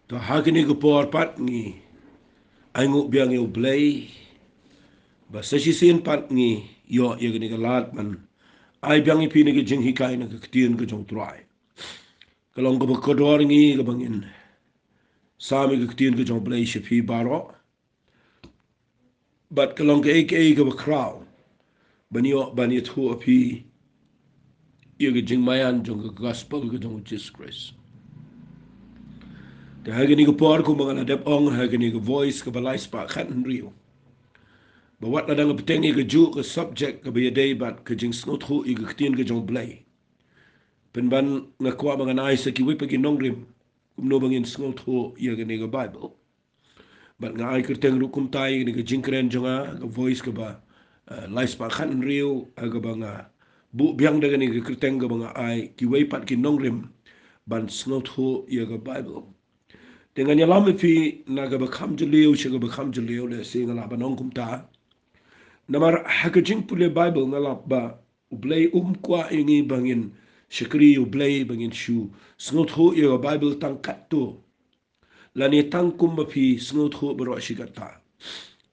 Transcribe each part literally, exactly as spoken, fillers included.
To ha kane ka por pat ngi ai nguh biang ïa U Blei ba sa shisien pat ngi ïoh ïa kane ka lad ban ai biang ïa phi kane ka jinghikai na ka ktien ka jong U Trai. Ka long kaba kordor ïa ngi kaba ngin sam ïa ka ktien ka jong U Blei sha phi baroh. Bad ka long kaei kaei kaba khraw ban ïoh ban ïathuh ïa phi ïa ka jingmaïan jong ka gospel ka jong U Jisu Khrist. Te ha kane ka por kumba nga la dep ong ha kane ka Voice kaba lai spah khathynriew, ba wat la dang bteng ïa kajuh ka subject kaba ïadei bad ka jingsngewthuh ïa ka ktien ka jong U Blei, pynban nga kwah ba ngan ai sa kiwei pat ki nongrim kumno ba ngin sngewthuh ïa kane ka Baibl. Bad nga ai kyrteng ruh kumta ïa kane ka jingkren jong nga, ka Voice kaba, eh, lai spah khathynriew, eh, kaba nga buh biang da kane ka kyrteng kaba nga ai kiwei pat ki nongrim ban sngewthuh ïa ka Baibl. Te ngan ïalam ïa phi na kaba kham jylliew sha kaba kham jylliew, lehse nga lah ban ong kumta. Namar ha ka jingpule Baibl nga lap ba U Blei um kwah ïa ngi ba ngin shakri ïa U Blei, ba ngin shu sngewthuh ïa ka Baibl tang katto, lane tang kumba phi sngewthuh baroh shi katta.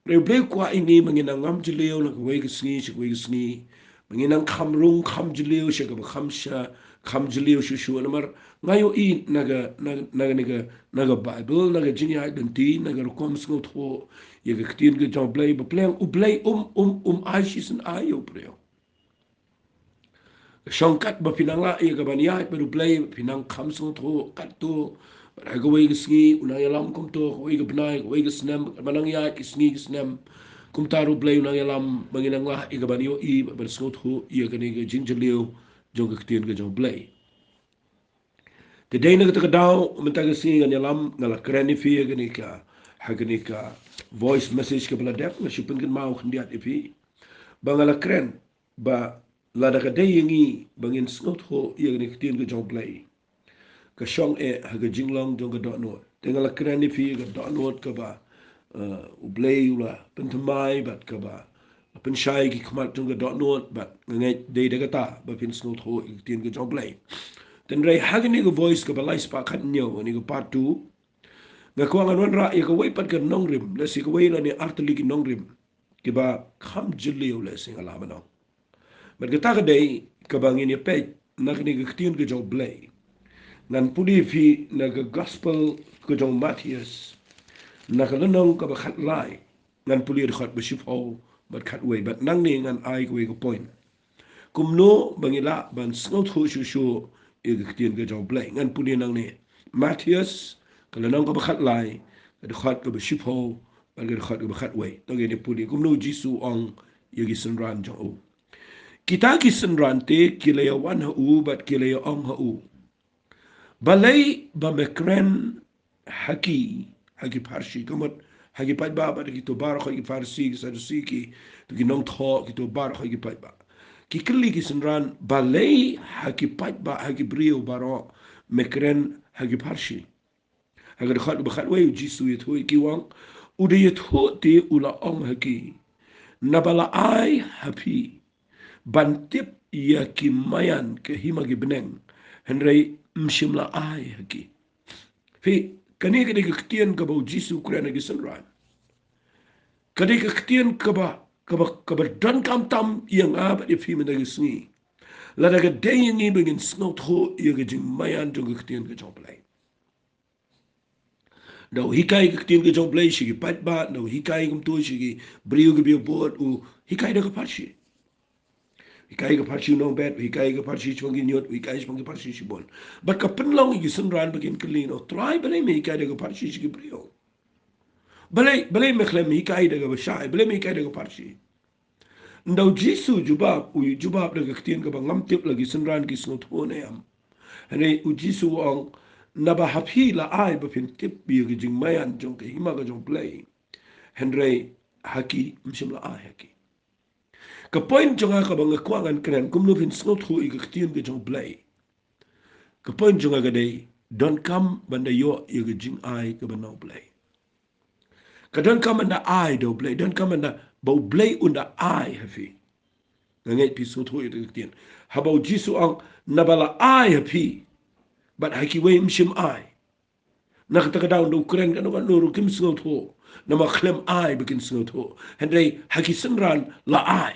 Hynrei U Blei u kwah ïa ngi ba ngin nang ngam jylliew na kawei ka sngi sha kawei ka sngi, ba ngin nang kham rung kham jylliew sha kaba kham sha, kham jylliew shuh shuh. Namar nga ïohi na ka, na, na, na ka, na ka Baibl, na ka jingïaid lynti, na ka rukom sngewthuh ïa ka ktien ka jong U Blei, ba pleng U Blei um, um, um ai shisien ai ïa u briew. Ka shong katba phi nang lah ïa kaban ïaid bad U Blei, phi nang kham sngewthuh katto. Bad ha kawei ka sngi u nang ïalam kumto, kawei ka bnai, kawei ka snem, katba nang ïaid ki sngi ki snem, kumta ruh U Blei u nang ïalam ba ngin nang lah ïa kaban ïohi bad ban sngewthuh ïa kane ka jingjylliew jong ka ktien ka jong U Blei. Te dei na kata ka daw mynta ka sngi ngan ïalam, nga la kren ïa phi ha kane ka, ha kane ka voice message kaba la dep, nga shu pynkynmaw khyndiat ïa phi ba nga la kren ba lada ka dei ïa ngi ba ngin sngewthuh ïa kane ka ktien ka jong U Blei, ka shong eh ha ka jinglong jong ka dohnud. Te nga la kren ïa phi ka dohnud kaba, eh, U Blei u la pynthymmai bad kaba la pynshai ki khmat jong ka dohnud, bad nga ngeit dei da kata ba phin sngewthuh ïa ka ktien ka jong U Blei. Te hynrei ha kane ka voice kaba lai spah khathynñiew, kane ka part two, nga kwah ngan wanrah ïa kawei pat ka nongrim, lehse kawei lane artylli ki nongrim kiba kham jylliew, lehse nga lah ban ong. Bad kata ka dei kaba ngin ïa peit na kane ka ktien ka jong U Blei. Ngan pule ïa phi na ka gospel ka jong u Mathaios, na ka lynnong kaba khatlai, ngan pule ïa ka dkhot ba shiphew bad khatwei, bad nangne ngan ai kawei ka point kumno ba ngi lah ban sngewthuh shuh shuh ïa ka ktien ka jong U Blei. Ngan pule nangne, Mathaios ka lynnong kaba khatlai, ka dkhot kaba shiphew bad ka dkhot kaba khatwei. To ngin ïa pule kumno U Jisu u ong ïa ki synran jong u. Kita ki synran te ki la ïawan ha u bad ki la ïa ong ha u, balei ba me kren ha ki, ha ki pharshi, ka mut ha ki paidbah bad ha kito baroh, ha ki Pharisi, ki Sadusi, kito ki nongthoh, kito baroh ha ki paidbah. Ki kylli ki synran, balei ha ki paidbah, ha ki briew baroh me kren ha ki pharshi? Ha ka dkhot ba khatwei U Jisu u ïathuh ïa ki, u ong, u da ïathuh te u la ong ha ki, naba la ai ha phi ban tip ïa ki maïan ka hima ki bneng, hynrei ym shym la ai ha ki. Phi, kane ka dei ka ktien kaba U Jisu u kren ha ki synran. Ka dei ka ktien kaba, kaba, kaba donkam tam ïa nga bad ïa phi mynta ka sngi, lada ka dei ïa ngi ba ngin sngewthuh ïa ka jingmaïan jong ka ktien ka jong U Blei. Da u hikai ka ktien ka jong U Blei sha ki paidbah, da u hikai kumto sha ki briew kiba ïa bud, u hikai da ka pharshi. Hikai ka pharshi u nongbet, hikai ka pharshi shaphang ki ñiut, hikai shaphang ki pharshi shibun. Bad ka pynlong ïa ki synran ba kin kylli, no Trai, balei me hikai da ka pharshi sha ki briew? Balei, balei me khlem hikai da kaba shai, balei me hikai da ka pharshi? Nda U Jisu u jubab, u jubab da ka ktien kaba ngam tip la ki synran ki sngewthuh ne em. Hynrei U Jisu u ong, naba ha phi la ai ba phin tip ïa ka jingmaïan jong ka hima ka jong U Blei, hynrei ha ki ym shym la ai ha ki. Ka point jong nga kaba nga kwah ngan kren, kumno phin sngewthuh ïa ka ktien ka jong U Blei. Ka point jong nga ka dei, donkam ban da ïoh ïa ka jingai kaba na U Blei. Ka donkam ban da ai da U Blei, donkam ban da ba U Blei un da ai ha phi. Nga ngeit phi sngewthuh ïa ka ktien. Haba U Jisu u ong, naba la ai ha phi, bad ha kiwei ym shym ai. Na kata ka daw ynda u kren kano kano ruh kim sngewthuh. Namar khlem ai ba kin sngewthuh. Hynrei ha ki synran la ai.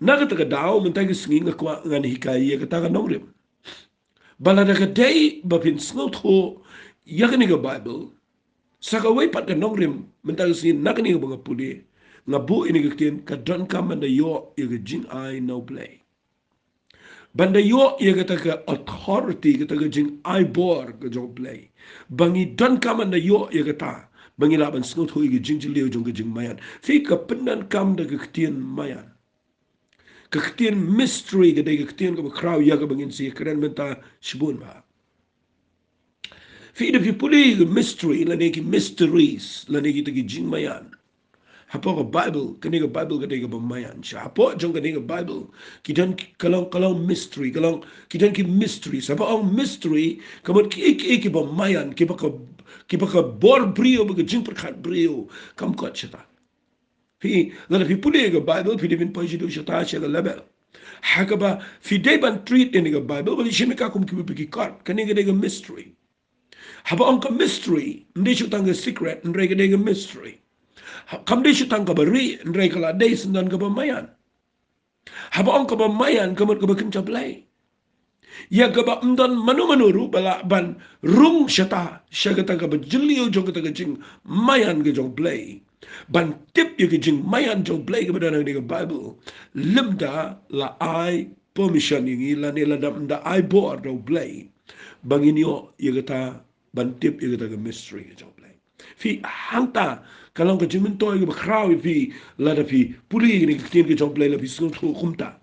Na kata ka daw mynta ka sngi nga kwah ngan hikai ïa kata ka nongrim. Ba lada ka dei ba phin sngewthuh ïa kane ka Baibl sa kawei pat ka nongrim mynta ka sngi na kane kaba nga pule, nga buh ïa kane ka ktien, ka donkam ban da ïoh ïa ka jingai na U Blei. Ban da ïoh ïa kata ka authority, kata ka jingai bor ka jong U Blei. Ba ngi donkam ban da ïoh ïa kata ba ngi lah ban sngewthuh ïa ka jingjylliew jong ka jingmaïan. Phi, ka pyndonkam da ka ktien maïan. Ka ktien mystery ka dei ka ktien kaba khraw ïa kaba ngin sa ïakren mynta shibun bha. Phi, da phi pule ïa ka mystery lane ki mysteries lane kita ki jingmaïan hapoh ka Baibl, kane ka Baibl ka dei kaba maïan shisha. Hapoh jong kane ka Baibl ki don ki, ka long, ka long mystery, ka long, ki don ki mysteries. Haba ong mystery ka mut ki, ki, kiba maïan, kiba ka, kiba ka bor briew bad ka jingpyrkhat briew kam kot shata. Phi, lada phi pule ïa ka Baibl phi dei ban poi shaduh shata sha ka level ha kaba phi dei ban treat ïa kane ka Baibl, ban shim ïa ka kum kiba phi ki kot. Kane ka dei ka mystery. Haba ong ka mystery, ym dei shuh tang ka secret, hynrei ka dei ka mystery. Ha, kam dei shuh tang kaba rieh, hynrei ka la dei syndon kaba maïan. Haba ong kaba maïan ka mut kaba kynja Blei. Ïa kaba ym don mano mano ruh ba lah ban rung shata sha kata kaba jylliew jong kata ka jingmaïan ka jong Blei. Ban tip ïa ka jingmaïan jong Blei kaba don ha kane ka Baibl, lymda la ai permission ïa ngi lane lada ym da ai bor da U Blei ba ngin ïoh ïa kata, ban tip ïa kata ka mystery ka jong Blei. Phi, hangta ka long ka jingmyntoi kaba khraw ïa phi lada phi pule ïa kane ka ktien ka jong Blei, la phi sngewthuh kumta.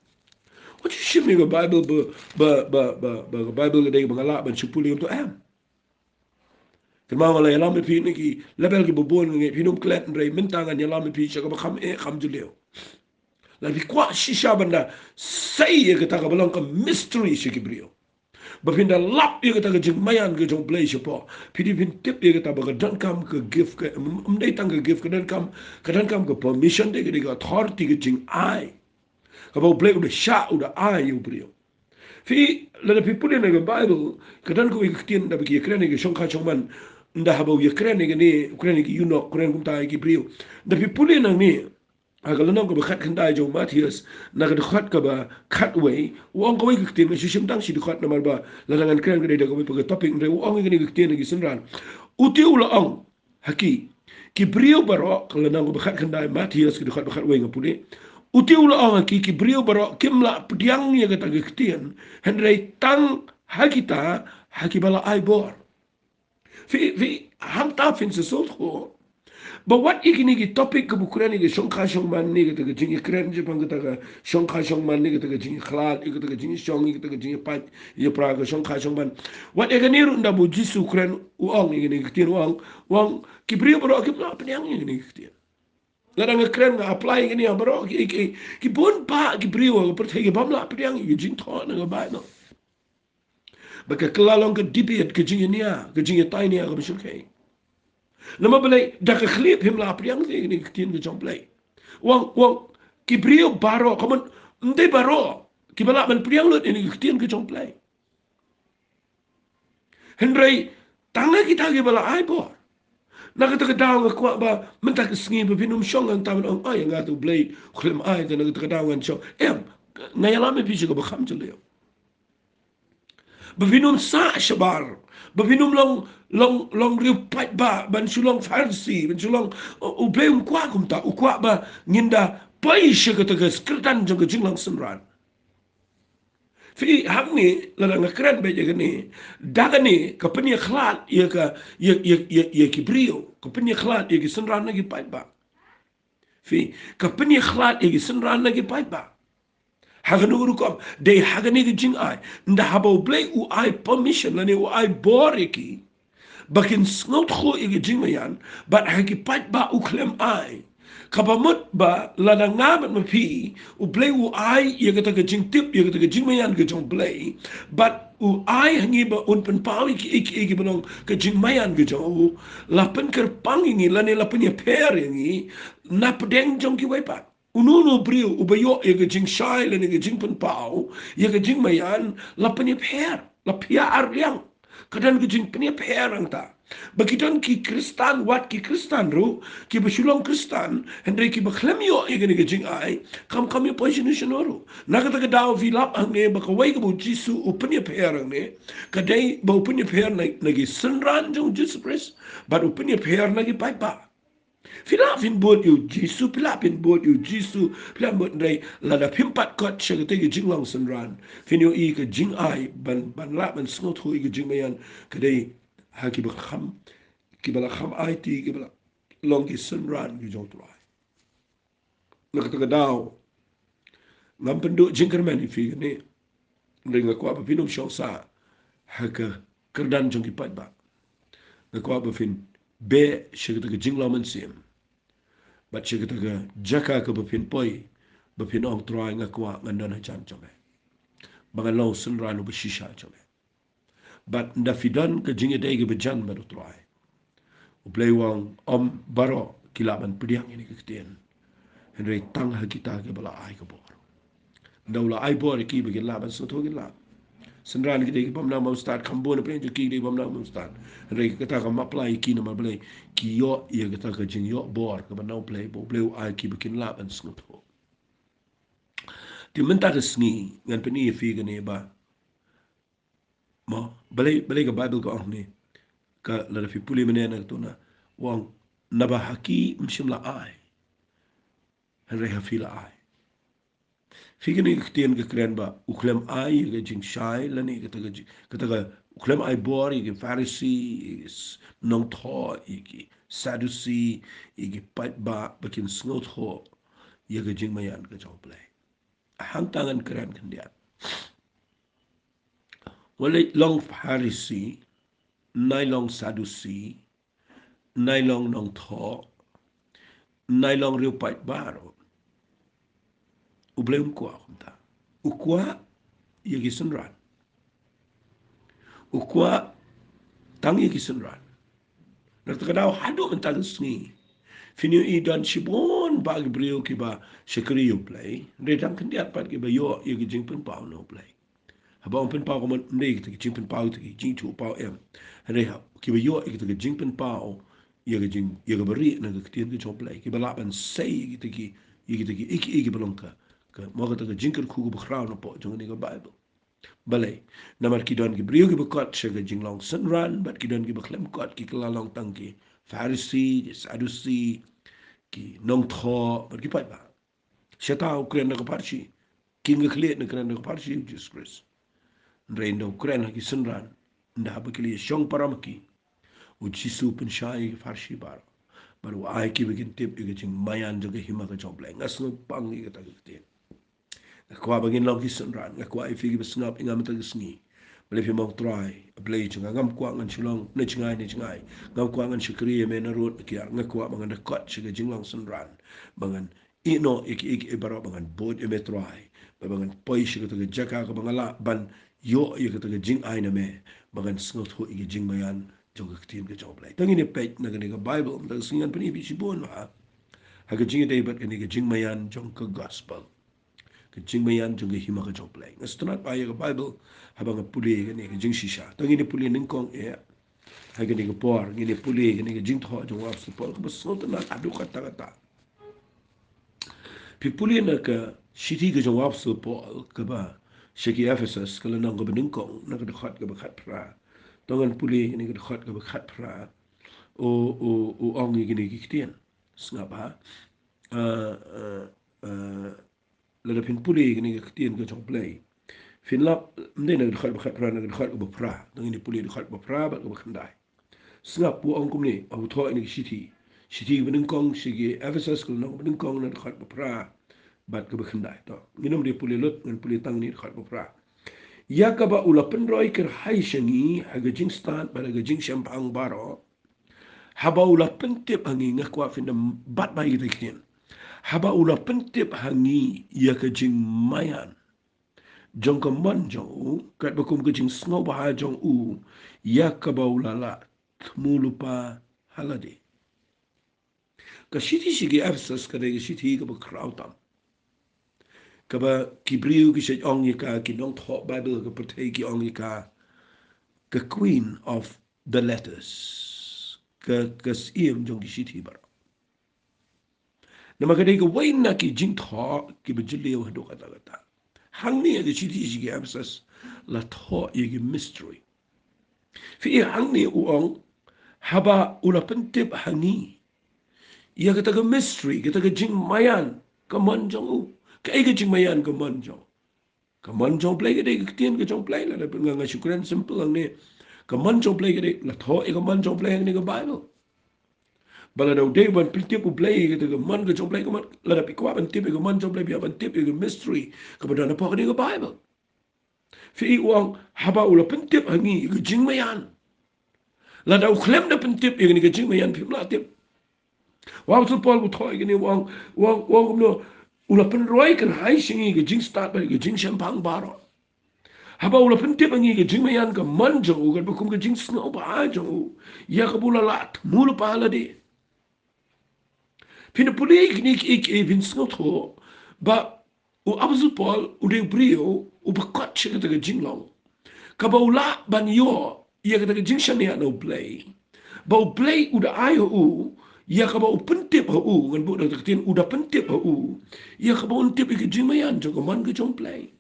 Wat shu shim ïa ka Baibl ba, ba, ba, ba, ba ka Baibl ka dei ba nga lah ban shu pule kumta, em. Kynmaw nga la ïalam ïa phi na ki level kiba bun, nga ngeit phin ym klet, hynrei mynta ngan ïalam ïa phi sha kaba kham eh kham jylliew. La phi kwah shisha ban da sei ïa kata kaba long ka mystery sha ki briew. Ba phin da lap ïa kata ka jingmaïan ka jong Blei shapoh phi, dei phin tip ïa kata ba ka donkam ka gift ka, ym, ym dei tang ka gift, ka donkam, ka donkam ka permission, dei ka, dei ka authority, ka jingai kaba U Blei u da shah, u da ai ïa u briew. Phi, lada phi pule na ka Baibl ka don kawei ka ktien da ba ki ïakren ïa ka shongkha shongman. Ynda haba u ïakren ïa kane, u kren ïa ki eunuch, u kren kumta ïa ki briew. Da phi pule nangne ha ka lynnong kaba khatkhyndai jong u Mathaios, na ka dkhot kaba khatwei, u ong kawei ka ktien, nga shu shim tang shi dkhot namar ba lada ngan kren ka dei da kawei pat ka topic, hynrei u ong ïa kane ka ktien ha ki synran. Uti u la ong ha ki, ki briew baroh, ka lynnong kaba khatkhyndai, Mathaios ka dkhot ba khatwei nga pule. Uti u la ong ha ki, ki briew baroh kim lah pdiang ïa kata ka ktien, hynrei tang ha kita ha kiba la ai bor. Phi, phi, hangta phin sa sngewthuh ba wat ïa kine ki topic kaba u kren ïa ka shongkha shongman ne kata ka jingïakren shaphang kata ka shongkha shongman ne kata ka jingïakhlad, ïa kata ka jingïashong, ïa kata ka jingïapait ïapra, ka shongkha shongman. Wat ïa kane ruh ynda ba u Jisu u kren, u ong ïa kane ka ktien, u ong, u ong ki briew baroh kim lah pdiang ïa kane ka ktien. Lada nga kren, nga apply ïa kane ha baroh ki, ki, ki bun bah ki briew ha ka pyrthei ki bym lah pdiang ïa ka jingthoh na ka Baibl. Ba ka kylla long ka debate, ka jingïania, ka jingïatai nia kaba shyrkhei. Namar balei? Da ka khlieh phim lah pdiang ïa kane ka ktien ka jong Blei. U ong, u ong ki briew baroh, ka mut ym dei baroh kiba lah ban pdiang lut ïa kane ka ktien ka jong Blei. Hynrei tang ha kita kiba la ai bor. Na kata ka daw nga kwah ba mynta ka sngi ba phin ym shong hangta ban ong, ai, nga tu Blei u khlem ai, te na kata ka daw ngan shong. Em, nga ïalam ïa phi sha kaba kham jylliew. Ba phin ym sah shabar, ba phin ym long, long, long riewpaidbah, ban shu long Pharisi, ban shu long, u, u Blei um kwah kumta, u kwah ba ngin da poi sha kata ka kyrdan jong ka jinglong synran. Phi, hangne lada nga kren beit ïa kane, da kane ka pynïakhlad ïa ka, ïa, ïa, ïa, ïa ki briew, ka pynïakhlad ïa ki synran na ki paidbah. Phi, ka pynïakhlad ïa ki synran na ki paidbah. Ha kano ka rukom? Dei ha kane ka jingai. Ynda haba U Blei u ai permission lane u ai bor ïa ki ba kin sngewthuh ïa ka jingmaïan, bad ha ki paidbah u khlem ai. Kaba mut ba lada nga bad ma phi, U Blei u ai ïa kata ka jingtip, ïa kata ka jingmaïan ka jong Blei, bad u ai ha ngi ba un pynpaw ïa ki, ïa ki, ïa kiba long ka jingmaïan ka jong u, la pynkyrpang ïa ngi lane la pynïapher ïa ngi na pdeng jong kiwei pat. Uno uno u briew uba ïoh ïa ka jingshai lane ka jingpynpaw ïa ka jingmaïan, la pynïapher, la phiah ar liang. Ka don ka jingpynïapher hangta. Ba ki don ki Khristan, wat ki Khristan ruh, kiba shu long Khristan, hynrei kiba khlem ïoh ïa kane ka jingai, kam kam ïa poi shano shano ruh. Na kata ka daw phi lap hangne ba kawei kaba u Jisu u pynïapher hangne, ka dei ba u pynïapher na, na ki synran jong u Jisu Khrist, bad u pynïapher na ki paidbah. Phi lah phin bud ïa u Jisu, phi lah phin bud ïa u Jisu, phi lah phin bud, hynrei lada phim pat kot sha kata ka jinglong synran, phin ïohi ka jingai ban, ban lah ban sngewthuh ïa ka jingmaïan, ka dei ha kiba kham, kiba la kham aiti, kiba la long ki synran ki jong u Trai. Na kata ka daw, ngam pynduh jingkyrmen ïa phi kane, hynrei nga kwah ba phin ym shong sah ha ka kyrdan jong ki paidbah. Nga kwah ba phin beh sha kata ka jinglong mynsiem, bad sha kata ka jaka kaba phin poi, ba phin ong, Trai, nga kwah ngan don hajan jong me, ba ngan long synran uba shisha jong me. Bad ynda phi don ka jingïadei kaba jan bad u Trai, u Blei u ong, ym baroh ki lah ban pdiang ïa kane ka ktien, hynrei tang ha kita kiba la ai ka bor. Ynda u la ai bor ïa ki ba kin lah ban sngewthuh, kin lah. Synran ki dei ki bym nang bym stad, kham bun na pdeng jong ki dei bym nang bym stad. Hynrei kata kam apply ïa ki namar balei? Ki ïoh ïa kata ka jingïoh bor kaba na u Blei, ba u Blei u ai ki ba kin lah ban sngewthuh. Te mynta ka sngi ngan pyni ïa phi kane ba, mo, balei, balei ka Baibl ka ong ne, ka, lada phi pule mynne na kata, u ong, naba ha ki ym shym la ai, hynrei ha phi la ai. Phi, kane ka ktien ka kren ba u khlem ai ïa ka jingshai lane kata ka ji-, kata ka, u khlem ai bor ïa ki Pharisi, ïa ki s-, nongthoh, ïa ki Sadusi, ïa ki paidbah ba kin sngewthuh ïa ka jingmaïan ka jong u Blei. Hangta ngan kren khyndiat. Wat leit long Pharisi, nai long Sadusi, nai long nongthoh, nai long riew paidbah ruh, u Blei um kwah kumta. U kwah ïa ki synran. U kwah tang ïa ki synran. Na kata ka daw haduh mynta ka sngi, phin ïohi don shibun bha ki briew kiba shakri ïa u Blei, hynrei dang khyndiat pat kiba ïoh ïa ki jingpynpaw na u Blei. Haba ong pynpaw, ka mut ym dei kita ki jingpynpaw, kita ki jingïathuhpaw, em. Hynrei ha, kiba ïoh ïa kita ki jingpynpaw ïa ka jing, ïa kaba rieh na ka ktien ka jong u Blei, kiba lah ban sei ïa kita ki, ïa kita ki, ïa ki, ïa kiba long ka, ka, mo, kata ka jingkyrkhu kaba khraw na pdeng jong kane ka Baibl. Balei? Namar ki don ki briew kiba kot sha ka jinglong synran, bad ki don kiba khlem kot, ki kylla long tang ki Pharisi, ki Sadusi, ki nongthoh, bad ki paidbah. Shata u kren da ka pharshi. Kin ka khlieh na kren da ka pharshi u Jisu Khrist. Hynrei ynda u kren ha ki synran, ynda haba ki la ïashong para ma ki, u Jisu u pynshai ïa ki pharshi baroh, bad u ai ki ba kin tip ïa ka jingmaïan jong ka hima ka jong u Blei. Nga sngewbang ïa kata ka ktien. Nga kwah ba ngin long ki synran. Nga kwah ïa phi kiba sngap ïa nga mynta ka sngi, balei phim ong, Trai, Blei jong nga, ngam kwah ngan shu long na jngai na jngai. Ngam kwah ngan shakri ïa me na rud na kiar. Nga kwah ba ngan da kot sha ka jinglong synran, ba ngan ïehnoh ïa kiei kiei baroh, ba ngan bud ïa me Trai, ba, ba ngan poi sha kata ka jaka kaba nga lah ban ïoh ïa kata ka jingai na me, ba ngan sngewthuh ïa ka jingmaïan jong ka ktien ka jong u Blei. Tang ngin ïa peit na kane ka Baibl, tang sngi ngan pyni ïa phi shibun bha ha ka jingïadei bad kane ka jingmaïan jong ka gospel, ka jingmaïan jong ka hima ka jong u Blei. Nga sngewtynnat bha ïa ka Baibl haba nga pule kane ka jingshisha. Tang ngin ïa pule nyngkong eh, ha kane ka por, ngin ïa pule kane ka jingthoh jong u Apostol Paul, kaba sngewtynnat haduh katta katta. Phi pule na ka shithi ka jong u Apostol Paul kaba sha ki Ephesus, ka lynnong kaba nyngkong, na ka dkhot kaba khatphra. To ngan pule kane ka dkhot kaba khatphra. U, u, u ong ïa kine ki ktien. Sngap bha. Ah, ah, ah, lada phin pule kane ka ktien ka jong u Blei, phin lap, ym dei na ka dkhot ba khatphra, na ka dkhot kaba phra. Tang ngin ïa pule dkhot ba phra bad kaba khyndai. Sngap, u ong kumne, u thoh ïa kane ka shithi. Shithi kaba nyngkong sha ki Ephesus, ka lynnong kaba nyngkong, na ka dkhot ba phra bad kaba khyndai. To, ngin ym dei pule lut, ngan pule tang kane ka dkhot ba phra. Ïa kaba u la pynroi kyrhai sha ngi ha ka jingstad bad ha ka jingshemphang baroh, haba u la pyntip ha ngi, nga kwah phin da bat bha ïa kita ki ktien. Haba u la pyntip ha ngi ïa ka jingmaïan jong ka mon jong u, katba kum ka jingsngewbha jong u, ïa kaba u la lah thmu lypa ha lade. Ka shithi sha ki Ephesus ka dei ka shithi kaba khraw tam, kaba ki briew ki shait ong ïa ka, ki nongthoh Baibl ka pyrthei ki ong ïa ka, ka Queen of the Letters. ka, ka siem jong ki shithi baroh. Namar ka dei kawei na ki jingthoh kiba jylliew haduh katta katta. Hangne ha ka shithi sha ki Ephesus la thoh ïa ki mystery. Phi i hangne u ong, haba u la pyntip ha ngi ïa kata ka mystery, kata ka jingmaïan ka mon jong u. Kaei ka jingmaïan ka mon jong u? Ka mon jong U Blei ka dei ka ktien ka jong U Blei, lada phi, nga, nga shu kren simple hangne. Ka mon jong U Blei ka dei, la thoh ïa ka mon jong U Blei hangne ka Bible. Ba lada u dei ban pyntip U Blei ïa kata ka mon ka jong U Blei, ka mon, lada phi kwah ban tip ïa ka mon jong U Blei, phi hap ban tip ïa ka mystery kaba don hapoh kane ka Bible. Phi i u ong, haba u la pyntip ha ngi ïa ka jingmaïan. Lada u khlem da pyntip ïa kane ka jingmaïan, phim lah tip. U Apostol Paul u thoh ïa kane, u ong, u ong, u ong kumno, u la pynroi kyrhai sha ngi ka jingstad bad ka jingshemphang baroh. Haba u la pyntip ha ngi ka jingmaïan ka mon jong u, katba kum ka jingsngewbha jong u, ïa kaba u la lah thmu lypa lade. Phin pule ïa kine kiei kiei phin sngewthuh ba u Apostol Paul u dei u briew uba kot sha kata ka jinglong kaba u lah ban ïoh ïa kata ka jingshaniah na U Blei. Ba U Blei u da ai ha u ïa kaba u pyntip ha u, ngan buh da kata ka ktien, u da pyntip ha u ïa kaba un tip ïa ka jingmaïan jong ka mon ka jong U Blei.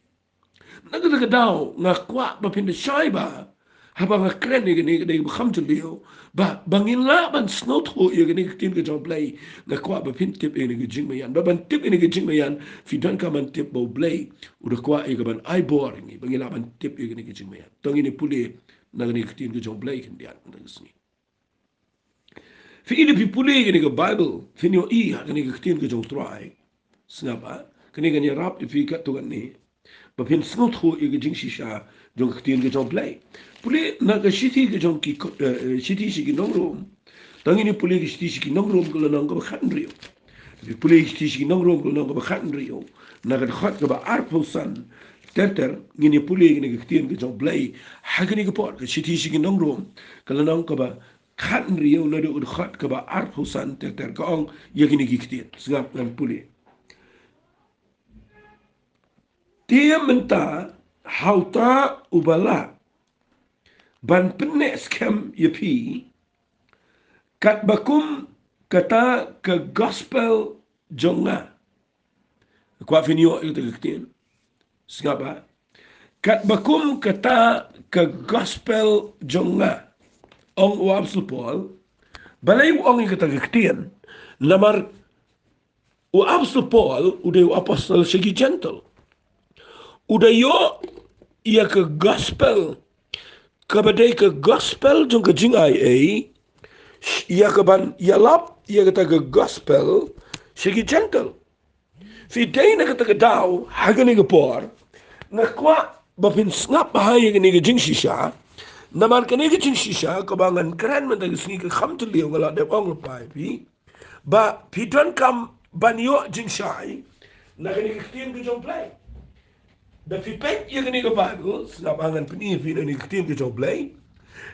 Na kata ka daw nga kwah ba phin da shai ba haba nga kren ïa kane ka dei kaba kham jylliew, ba, ba ngin lah ban sngewthuh ïa kane ka ktien ka jong U Blei. Nga kwah ba phin tip ïa kane ka jingmaïan, ba ban tip ïa kane ka jingmaïan phi donkam ban tip ba U Blei u da kwah ïa ka ban ai bor ïa ngi ba ngin lah ban tip ïa kane ka jingmaïan. To ngin ïa pule na kane ka ktien ka jong U Blei khyndiat mynta ka sngi. Phi i, lada phi pule ïa kane ka Bible, phin ïohi ha kane ka ktien ka jong U Trai. Sngap, ah, kane kan ïarap ïa phi katto katne ba phin sngewthuh ïa ka jingshisha jong ka ktien ka jong U Blei. Pule na ka shithi ka jong ki ko-, eh, eh, shithi sha ki nong Rom. To ngin ïa pule ka shithi sha ki nong Rom ka lynnong kaba khathynriew. Phi pule ka shithi sha ki nong Rom ka lynnong kaba khathynriew, na ka dkhot kaba arphew san ter ter, ngin ïa pule ïa kane ka ktien ka jong U Blei ha kane ka por. Ka shithi sha ki nong Rom ka lynnong kaba khathynriew, naduh ka dkhot kaba arphew san ter ter, ka ong ïa kine ki ktien. Sngap, ngan pule. Te mynta ha uta uba lah ban pynneh skhem ïa phi, katba kum kata ka gospel jong nga. Kwah phin ïoh ïa kata ka ktien. Sngap, ah. Katba kum kata ka gospel jong nga. Ong u Apostol Paul, balei u ong ïa kata ka ktien? Namar u Apostol Paul u dei u apostol sha ki Gentile. U da ïoh ïa ka gospel kaba dei ka gospel jong ka jingai ei, ïa kaban ïalap ïa kata ka gospel sha ki Gentile. Phi, dei na kata ka daw ha kane ka por nga kwah ba phin sngap bha ïa kane ka jingshisha. Namar kane ka jingshisha kaba ngan kren mynta ka sngi ka kham jylliew, nga la dep ong lypa ïa phi ba phi donkam ban ïoh jingshai na kane ka ktien ka jong U Blei. Da phi peit ïa kane ka Bible, sngap, ngan pyni ïa phi na kane ka ktien ka jong U Blei.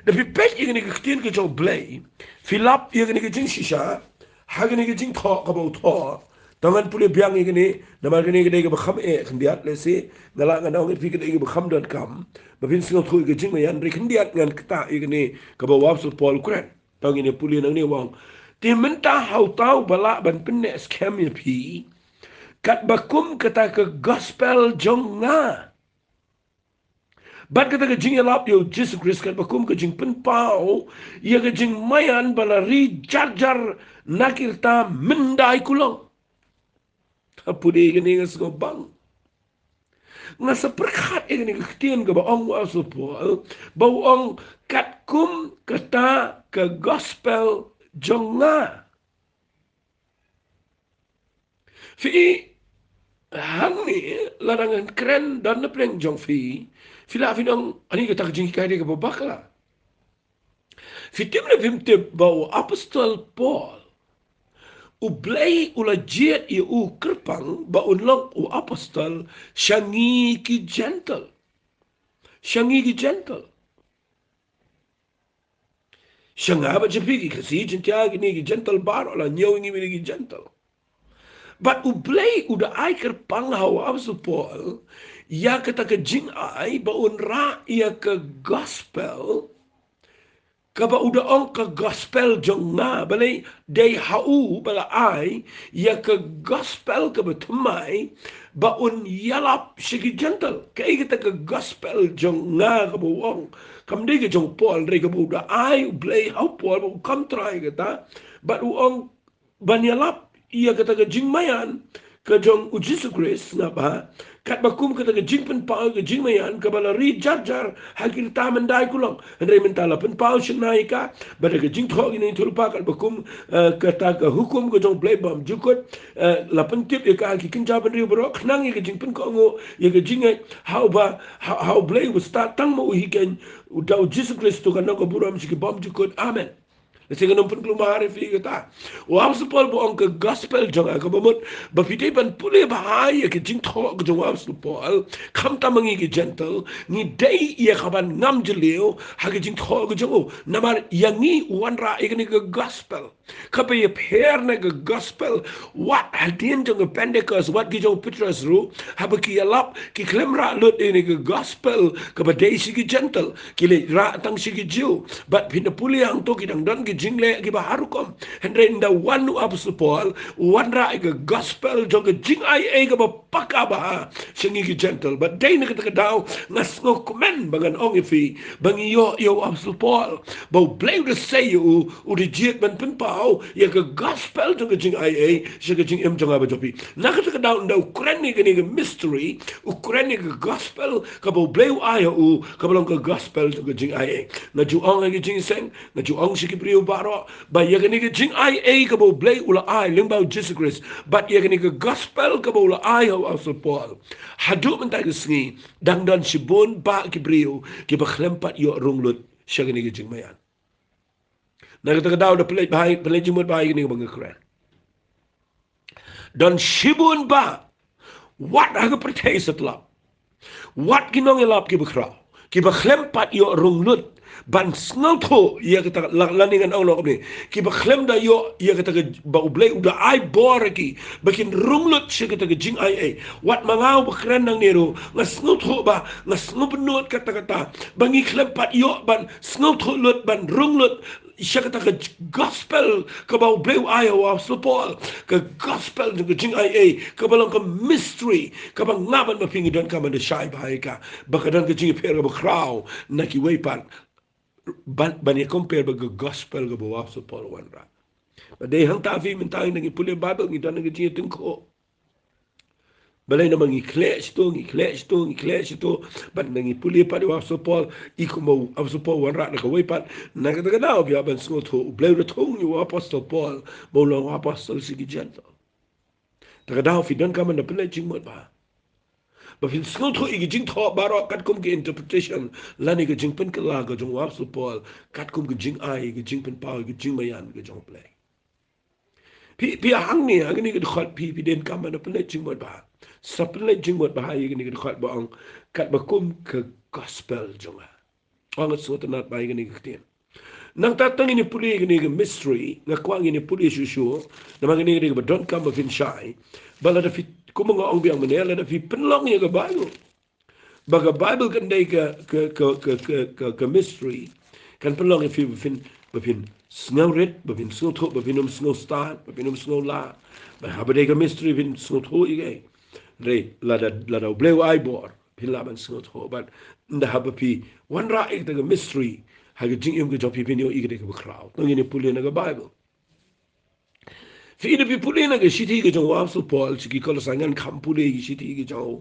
Da phi peit ïa kane ka ktien ka jong U Blei, phi lap ïa kane ka jingshisha ha kane ka jingthoh kaba u thoh. To ngan pule biang ïa kane, namar kane ka dei kaba kham eh khyndiat, lehse nga lah ngan ong ïa phi ka dei kaba kham donkam ba phin sngewthuh ïa ka jingmaïan, hynrei khyndiat ngan ktah ïa kane kaba u Apostol Paul u kren. To ngin ïa pule nangne, u ong, te mynta ha uta uba lah ban pynneh skhem ïa phi, katba kum kata ka gospel jong nga. Bad kata ka jingïalap ïa u Jisu Khrist katba kum ka jingpynpaw ïa ka jingmaïan ba la ri jar jar na ki rta myndai kulong. Ha pule ïa kane nga sngewbang. Nga sa pyrkhat ïa kane ka ktien kaba ong u Apostol Paul, ba u ong katkum kata ka gospel jong nga. Phi i, hangne lada ngan kren don na pdeng jong phi, phi lah phin ong ani kata ka jinghikai dei kaba bakla. Phi tip ne phim tip ba u Apostol Paul, U Blei u la jied ïa u kyrpang ba un long u apostol sha ngi ki Gentile. Sha ngi ki Gentile. Sha nga bad sha phi ki Khasi, Jaiñtia, kine ki Gentile baroh, la ñiew ïa ngi ba ngi ki Gentile. Bad U Blei u da ai kyrpang ha u Apostol Paul ïa kata ka jingai ba un rah ïa ka gospel kaba u da ong ka gospel jong nga, balei? Dei ha u ba la ai ïa ka gospel kaba thymmai ba un ïalap sha ki Gentile. Kaei kata ka gospel jong nga kaba u ong? Kam dei ka jong Paul, dei kaba u da ai u Blei ha u Paul ba u kam trai kata, bad u ong ban ïalap ïa kata ka jingmaïan ka jong u Jisu Khrist, naba katba kum kata ka jingpynpaw ka jingmaïan kaba la ri jar jar ha ki rta myndai kulong. Hynrei mynta la pynpaw shynna ïa ka, bad da ka jingthoh ki nongïathuhlypa katba kum, eh, kata ka hukum ka jong u Blei bymjukut, eh, la pyntip ïa ka ha ki kynja bynriew baroh, khnang ïa ka jingpynkohnguh ïa ka jingngeit ha uba, ha, ha u Blei uba stad tang ma u hi keiñ, u da u Jisu Khrist, to ka nongburom sha ki bymjukut. Amen. Lehse ngan ym pynkulmar ïa phi kata. U Apostol Paul ba ong ka gospel jong nga, kaba mut ba phi dei ban pule bha ïa ka jingthoh ka jong u Apostol Paul, khamtam ma ngi ki Gentile, ngi dei ïa kaban ngam jylliew ha ka jingthoh ka jong u. Namar ïa ngi u wanrah ïa kane ka gospel kaba ïapher na ka gospel wat hadien jong ka Pentecost, wat ki jong u Petros ruh, haba ki ïalap, ki khlem rah lut ïa kane ka gospel kaba dei sha ki Gentile, ki leit rah tang sha ki Jiw. Bad phin da pule hangto ki dang don ki jingleh kiba har rukom. Hynrei ynda wan u Apostol Paul, u wanrah ïa ka gospel jong ka jingaiei kaba paka bha sha ngi ki Gentile. Bad dei na kata ka daw nga sngewkmen ba ngan ong ïa phi ba ngi ïoh ïa u Apostol Paul ba u Blei u da sei ïa u, u da jied ban pynpaw ïa ka gospel jong ka jingaiei sha ka jingim jong nga bad jong phi. Na kata ka daw ynda u kren ïa kane ka mystery, u kren ïa ka gospel kaba u Blei u ai ha u, kaba long ka gospel jong ka jingaiei. Nga ju ong ha ka jingseng, nga ju ong sha ki briew baroh ba ïa kane ka jingaiei kaba u Blei u la ai lyngba u Jisu Khrist, bad ïa kane ka gospel kaba u la ai ha u Apostol Paul, haduh mynta ka sngi dang don shibun bah ki briew kiba khlem pat ïoh rung lut sha kane ka jingmaïan. Na kata ka daw da pynleit bha, pynleit jingmut bha ïa kane kaba nga kren. Don shibun bah, wat ha ka pyrthei satlak, wat ki nongïalap kiba khraw, kiba khlem pat ïoh rung lut ban sngewthuh ïa kata, la, lane ngan ong noh kumne, kiba khlem da ïoh ïa kata kaba u Blei u da ai bor ha ki ba kin rung lut sha kata ka jingaiei. Wat ma nga uba kren nangne ruh nga sngewthuh ba, nga sngewbynnud katta katta ba ngi khlem pat ïoh ban sngewthuh lut, ban rung lut sha kata ka gospel kaba u Blei u ai ha u Apostol Paul, ka gospel jong ka jingaiei, kaba long ka mystery kaba nga bad ma phi ngi donkam ban da shai bha ïa ka, ba ka don ka jingïapher kaba khraw na kiwei pat ban, ban ïa compare bad ka gospel kaba u Apostol Paul u wanrah. Bad dei hangta phi mynta ngi pule Baibl ngi don ka jingïatyngkhuh. Balei? Namar ngi khleh shito, ngi khleh shito, ngi khleh shito. Bad ngi pule pat ïa u Apostol Paul, i kumba u Apostol Paul u wanrah na kawei pat. Na kata ka daw phi hap ban sngewthuh, u Blei u da thung ïa u Apostol Paul ba u long u apostol sha ki Gentile. Ta ka daw phi donkam ban da pynleit jingmut bha ba phin sngewthuh ïa ki jingthoh baroh katkum ki interpretation lane ka jingpynkylla ka jong u Apostol Paul, katkum ka jingai, ka jingpynpaw, ka jingmaïan ka jong u Blei. Phi, phi hangne ha kane ka dkhot phi, phi donkam ban da pynleit jingmut bha. Sa pynleit jingmut bha ïa kane ka dkhot ba ong katba kum ka gospel jong nga. Ong nga sngewtynnat bha ïa kane ka ktien. Nangta tang ngin ïa pule ïa kane ka mystery, nga kwah ngin ïa pule shuh shuh. Namar kane ka dei kaba donkam ba phin shai. Ba lada phi, kumba nga ong biang mynne, lada phi pynlong ïa ka Baibl, ba ka Baibl kan dei ka, ka, ka mystery, kan pynlong ïa phi ba phin, ba phin sngewrit, ba phin sngewthuh, ba phin ym sngewstad, ba phin ym sngewlah. Bad haba dei ka mystery phin sngewthuh ïa kaei. Hynrei lada, lada u Blei u ai bor, phin lah ban sngewthuh. Bad ynda haba phi wanrah ïa kata ka mystery ha ka jingim ka jong phi, phin ïohi ka dei kaba khraw. Tang ngin ïa pule na ka Baibl. Phi, ynda phi pule na ka shithi ka jong u Apostol Paul sha ki Kolosai, ngan kham pule ki shithi ki jong u.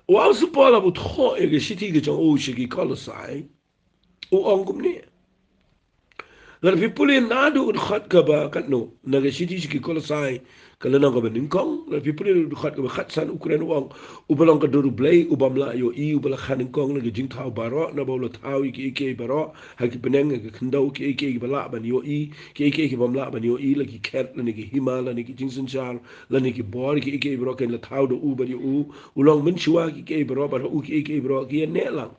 U Apostol Paul haba u thoh ïa ka shithi ka jong u sha ki Kolosai, u ong kumne. Lada phi pule naduh u dkhot kaba katno na ka shithi sha ki Kolosai, ka lynnong kaba nyngkong, lada phi pule u dkhot kaba khatsan, u kren u ong, uba long ka dur u Blei, u bym lah ïohi, uba la kha nyngkong na ka jingthaw baroh, naba u la thaw ïa kiei kiei baroh ha ki bneng, ha ka khyndew, kiei kiei kiba lah ban ïohi, kiei kiei ki bym lah ban ïohi, la ki khet, lane ki hima, lane ki jingsynshar, lane ki bor, kiei kiei baroh kin la thaw da u bad ïa u. U long mynshuwa kiei kiei baroh, bad ha u kiei kiei baroh ki ïaneh lang.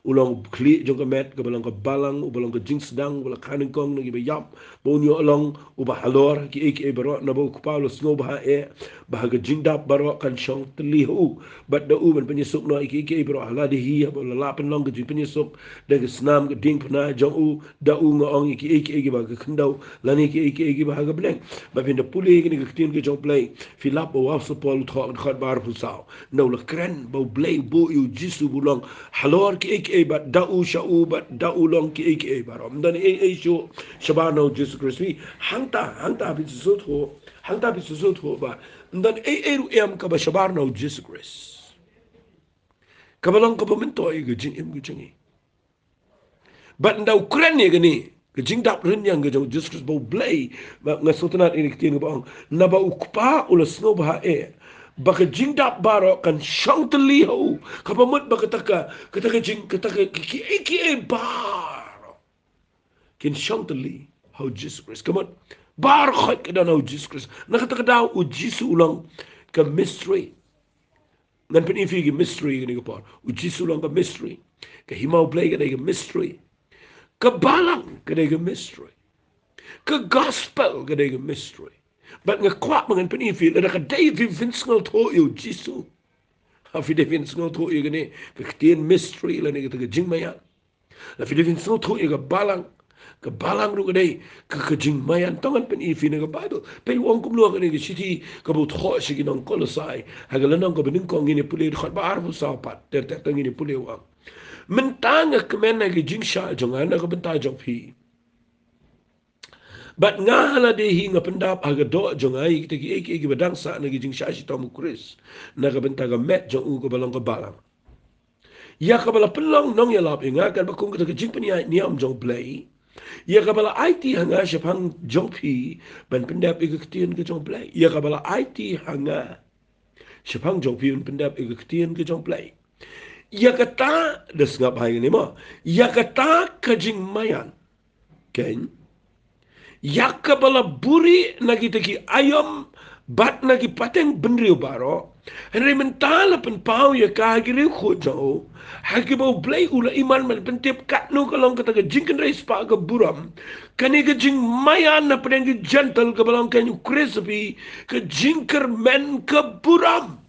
U long u khlieh jong ka met, kaba long ka balang, uba long ka jingsdang, uba la kha nyngkong na kiba ïap, ba un ïoh long uba halor kiei kiei baroh, naba u Kpa u la sngew bha eh, ba ha ka jingdap baroh kan shong tylli ha u, bad da u ban pynïasuk noh ïa kiei kiei baroh ha lade hi, haba la lah pynlong ka jingpynïasuk da ka snam ka diengphna jong u, da u nga ong ïa kiei kiei kiba ha ka khyndew, lane kiei kiei kiba ha ka bneng. Ba phin da pule ïa kane ka ktien ka jong U Blei, phi lap ba u Apostol Paul u thoh ha ka dkhot ba arphew saw, na u la kren ba U Blei u buh ïa u Jisu ba u long halor kiei kiei, bad da u sha u, bad da u long kiei kiei baroh. Ym don ei ei shuh shabar na u Jisu Khrist. Phi, hangta, hangta phi sngewthuh, hangta phi sngewthuh ba ym don ei ei ruh em kaba shabar na u Jisu Khrist, kaba long kaba myntoi ïa ka jingim ka jong ngi. Bad ynda u kren ïa kane ka jingdap rynïeng ka jong u Jisu Khrist, ba U Blei, ba nga sngewtynnad ïa kane ka ktien kaba ong, naba u Kpa u la sngewbha eh ba ka jingdap baroh kan shong tylli ha u, kaba mut ba kata ka, kata ka jing, kata ka, ki, ki, ki, eh, baroh kin shong tylli ha u Jisu Khrist. Ka mut baroh khoit ka don ha u Jisu Khrist. Na kata ka daw u Jisu u long ka mystery. Ngan pyni ïa phi ka mystery kane ka por. U Jisu u long ka mystery. Ka hima U Blei ka dei ka mystery. Ka balang ka dei ka mystery. Ka gospel ka dei ka mystery. Bad nga kwah ba ngan pyni ïa phi, lada ka dei phi phin sngewthuh ïa u Jisu, ha, phi dei phin sngewthuh ïa kane ka ktien mystery lane kata ka jingmaïan. La phi dei phin sngewthuh ïa ka balang. Ka balang ruh ka dei ka, ka jingmaïan. To ngan pyni ïa phi na ka Baibl. Peit u ong kumno ha kane ka shithi kaba u thoh sha ki nong Kolosai, ha ka lynnong kaba nyngkong, ngin ïa pule dkhot ba arphew saw pat. Ter ter to ngin ïa pule, u ong, mynta nga kmen ha ka jingshah jong nga na ka bynta jong phi. Bad nga ha lade hi nga pyndap ha ka doh jong nga ïa kita kiei kiei kiba dang sah na ka jingshah shitom u Khrist, na ka bynta ka met jong u kaba long ka balang, ïa kaba la pynlong nongïalap ïa nga katba kum kata ka jingpynïaid niam jong U Blei, ïa kaba la aiti ha nga shaphang jong phi ban pyndep ïa ka ktien ka jong U Blei, ïa kaba la aiti ha nga shaphang jong phi ban pyndep ïa ka ktien ka jong U Blei. Ïa kata, da sngap bha ïa kane mo, ïa kata ka jingmaïan keiñ, ïa kaba la buhrieh na kita ki aïom bad na ki pateng bynriew baroh, hynrei mynta la pynpaw ïa ka ha ki riewkhuid jong u, ha kiba U Blei u la iman ban pyntip katno ka long kata ka jingkynrei spah ka burom. Kane ka jingmaïan na pdeng ki Jentil kaba long keiñ u Khrist ha phi, ka jingkyrmen ka burom.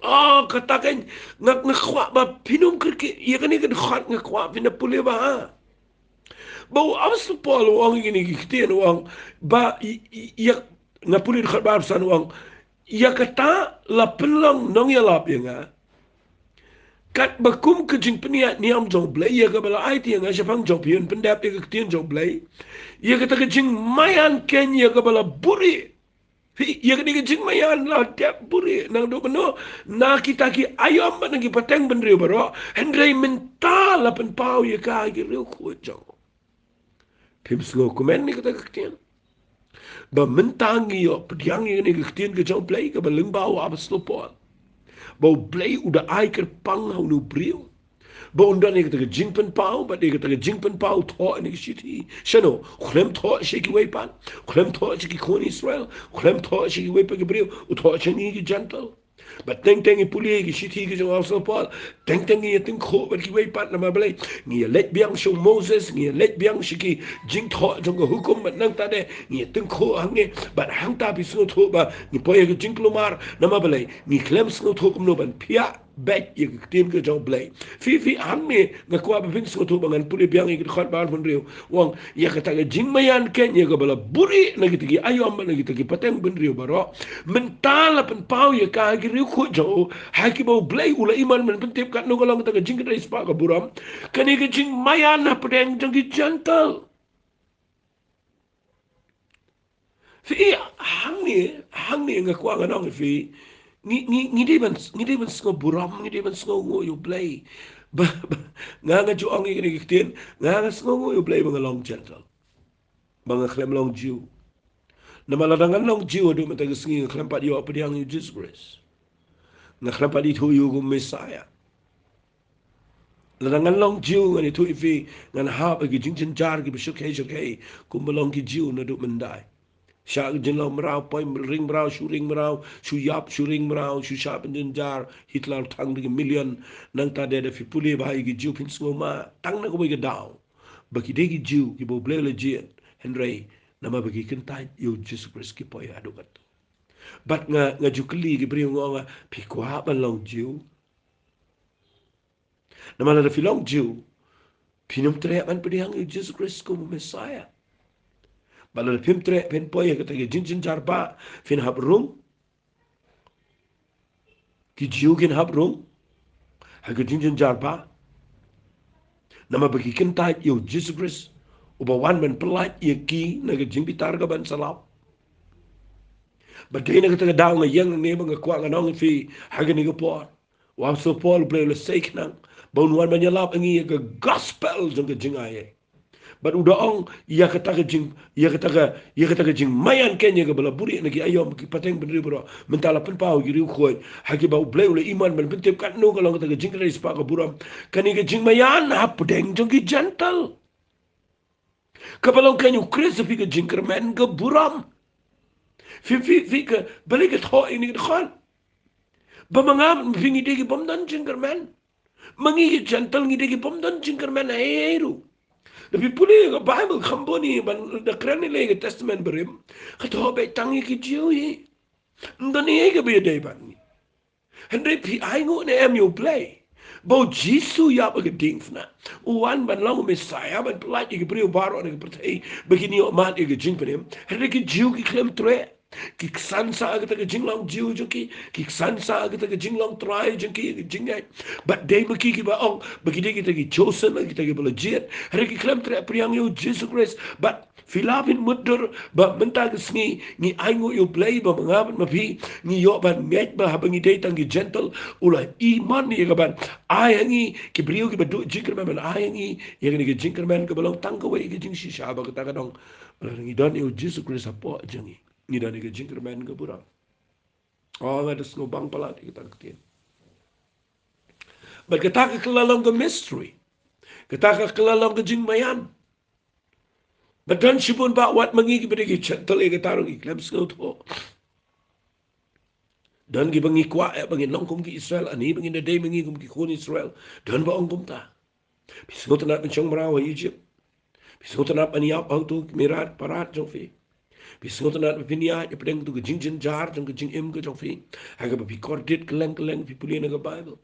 Oh, kata keiñ, nga, nga kwah ba phin ym kyrkieh ïa kane ka dkhot, nga kwah phin da pule bha. Ba u Apostol Paul u ong ïa kine ki ktien, u ong ba, i, i, ïa, nga pule dkhot ba arphew san, u ong, ïa kata la pynlong nongïalap ïa nga katba kum ka jingpynïaid niam jong U Blei, ïa kaba la aiti ha nga shaphang jong phi ban pyndep ïa ka ktien jong U Blei. Ïa kata ka jingmaïan keiñ ïa kaba la buhrieh. Phi, ïa kane ka jingmaïan la dep buhrieh, nang duh kano, na kita ki aïom bad na ki pateng bynriew baroh, hynrei mynta la pynpaw ïa ka ha ki riewkhuid jong u. Phim sngewkmen ïa kata ka ktien? Ba mynta ngi ïoh pdiang ïa kane ka ktien ka jong U Blei kaba lyngba u Apostol Paul, ba U Blei u da ai kyrpang ha une u briew ba un don ïa kata ka jingpynpaw, bad ïa kata ka jingpynpaw u thoh ïa kane ka shithi. Shano? U khlem thoh sha kiwei pat. U khlem thoh sha ki khun Israel. U khlem thoh sha kiwei pat ki briew. U thoh sha ngi ki Jentil. Bad teng teng ngi pule ïa ki shithi ki jong u Apostol Paul, teng teng ngi ïa tyngkhuh bad kiwei pat, namar balei? Ngi ïa leit biang sha u Moses, ngi ïa leit biang sha ki jingthoh jong ka hukum, bad nangta de ngi ïa tyngkhuh hangne. Bad hangta phi sngewthuh ba ngi poi ha ka jingkulmar, namar balei? Ngi khlem sngewthuh kumno ban phiah beit ïa ka ktien ka jong U Blei. Phi, phi, hangne nga kwah ba phin sngewthuh ba ngan pule biang ïa ka dkhot ba arphew hynriew. U ong, ïa kata ka jingmaïan keiñ ïa kaba la buhrieh na kita ki aïom bad na kita ki pateng bynriew baroh, mynta la pynpaw ïa ka ha ki riewkhuid jong u, ha kiba U Blei u la iman ban pyntip katno ka long kata ka jingkynrei spah ka burom. Kane ka jingmaïan na pdeng jong ki Jentil. Phi, hangne, hangne nga kwah ngan ong ïa phi, ngi, ngi, ngi dei ban, ngi dei ban sngew burom, ngi dei ban sngew nguh ïa U Blei. Ba, ba, nga, nga ju ong ïa kane ka ktien, nga, nga sngew nguh ïa U Blei ba nga long Jentil, ba nga khlem long Jiw. Namar lada ngan long Jiw haduh mynta ka sngi, nga khlem pat ïoh pdiang ïa u Jisu Khrist. Nga khlem pat ithuh ïa u kum u Messaïah. Lada ngan long Jiw, ngan ithuh ïa phi, ngan hap ha ki jingjynjar kiba shu kheiñ shu kheiñ, kumba long ki Jiw naduh myndai. Shah ka jinglong mraw, poi ring mraw, shu ring mraw, shu ïap, shu ring mraw, shu shah ban jynjar, Hitler thang da ki million. Nangta de, lada phi pule bha ïa ki Jiw, phin sngew ma, tang na kawei ka daw, ba ki dei ki Jiw kiba U Blei u la jied, hynrei namar ba ki kyntait ïa u Jisu Khrist ki poi haduh katto. Bad nga, nga ju kylli ki briew, nga ong, phi kwah ban long Jiw? Namar lada phi long Jiw, phin ym treh ban pdiang ïa u Jisu Khrist kum u Messiah. Bad lada phim treh, phin poi ha kata ka jingjynjar ba phin hap rung. Ki Jiw kin hap rung ha ka jingjynjar ba, namar ba ki kyntait ïa u Jisu Khrist uba wan ban pyllait ïa ki na ka jingbitar kaban sa lap. Bad dei na kata ka daw nga ïeng hangne ba nga kwah ngan ong ïa phi ha kane ka por, u Apostol Paul, Blei u la sei khnang ba un wan ban ïalap ha ngi ïa ka gospel jong ka jingai ei. Bad u da ong, ïa kata ka jing, ïa kata ka, ïa kata ka jingmaïan keiñ ïa kaba la buhrieh na ki aïom, ki pateng bynriew baroh, mynta la pynpaw ki riewkhuid, ha kiba u Blei u la imon ban pyntip katno ka long kata ka jingtrei spah ka burom. Kane ka jingmaïan hapdeng jong ki Jentil. Kaba long keiñ u Khrist ha phi ka jingkyrmen ka burom. Phi, phi, phi ka, balei ka thoh ïa kane ka dkhot? Ba ma nga bad ma phi ngi dei ki bym don jingkyrmen. Ma ngi ki Jentil ngi dei ki bym don jingkyrmen ei ei ruh. Da phi pule ka Baibl kham bun hi, ban da kren hi lei ka Testament Barim, ka thoh beit tang ïa ki Jiw hi. Ym don ei ei kaba ïadei bad ngi. Hynrei phi ainguh ne em ïa u Blei ba u Jisu u ïap ha ka diengphna, u wan ban long u Messiah ban pyllait ïa ki briew baroh na ka pyrthei ba kin ïoh mad ïa ka jingpynim? Hynrei ki Jiw ki khlem treh. Ki ksan sa ha kata ka jinglong Jiw jong ki, ki ksan sa ha kata ka jinglong Trai jong ki, ka jingngeit. Bad dei ma ki kiba ong ba ki dei kita ki chosen, kita kiba la jied. Hynrei ki khlem treh pdiang ïa u Jisu Khrist. Bad phi lah ban mutdur ba mynta ka sngi ngi ainguh ïa u Blei ba ma nga bad ma phi ngi ïoh ban ngeit ba haba ngi dei tang ki Jentil, u la imon ïa ka ban ai ha ngi ki briew kiba duh jingkyrmen, ban ai ha ngi ïa kane ka jingkyrmen kaba long tang kawei ka jingshisha, ba kata ka dang ba lada ngi don ïa u Jisu Khrist hapoh jong ngi, ngi don ïa ka jingkyrmen ka burom. Oh, nga da sngewbang palat ïa kata ka ktien. Bad kata ka kylla long ka mystery. Kata ka kylla long ka jingmaïan. Bad don shibun ba wat ma ngi kiba dei ki Jentil ïa kata ruh ngi khlem sngewthuh. Don kiba ngi kwah ïa ba ngin long kum ki Israel, ani ba ngin da dei ma ngi kum ki khun Israel. Don ba ong kumta. Phi sngewtynnat ban shong mraw ha Egypt? Phi sngewtynnat ban ïap ha uto ki mrad parad jong phi? Phi sngewtynnat ba phin ïaid hapdeng uto ka jingjynjar jong ka jingim ka jong phi, ha kaba phi kordit kylleng kylleng? Phi pule na ka Baibl,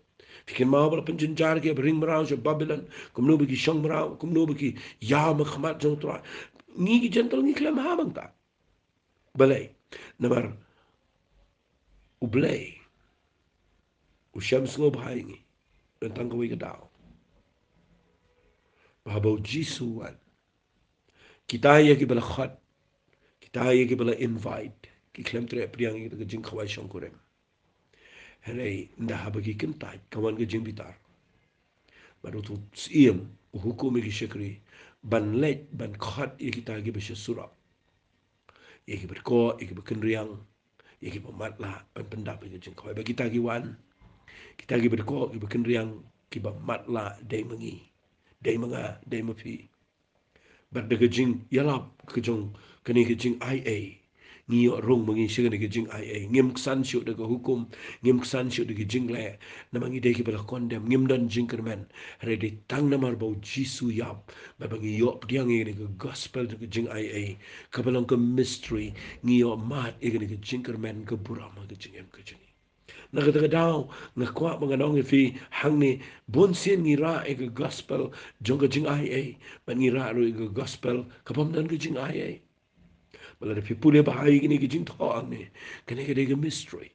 phi kynmaw ba la pynjynjar ki haba ring mraw sha Babilon, kumno ba ki shong mraw, kumno ba ki ïam ha khmat jong u Trai. Ngi ki Jentil ngi khlem ha bynta. Balei? Namar u Blei u shem sngewbha ïa ngi tang kawei ka daw, ba haba u Jisu u wan, kita ïa kiba la khot, kita ïa kiba la invite, ki khlem treh pdiang ïa kita ka jingkhawai shongkurim. Hynrei ynda haba ki kyntait, ka wan ka jingbitar. Bad uto u syiem u hukum ïa ki shakri ban leit ban khot ïa kita kiba sha surok, ïa kiba dkoh, ïa kiba kynriang, ïa kiba matlah, ban pyndap ïa ka jingkhawai. Bad kita ki wan, kita kiba dkoh, kiba kynriang, kiba matlah, dei ma ngi, dei ma nga, dei ma phi. Bad da ka jingïalap ka jong kane ka jingaiei, ngi ïoh rung ma ngi sha kane ka jingaiei. Ngim ksan shuh da ka hukum, ngim ksan shuh da ka jingleh. Namar ngi dei kiba la condemn, ngim don jingkyrmen. Hynrei dei tang namar ba u Jisu u ïap, bad ba ngi ïoh pdiang ïa kane ka gospel jong ka jingaiei, kaba long ka mystery, ngi ïoh mad ïa kane ka jingkyrmen ka burom ha ka jingim ka jong ngi. Na kata ka daw nga kwah ba ngan ong ïa phi hangne, bunsien ngi rah ïa ka gospel jong ka jingaiei, bad ngi rah ruh ïa ka gospel kabym don ka jingaiei. Bad lada phi pule bha ïa kine ki jingthoh hangne, kane ka dei ka mystery.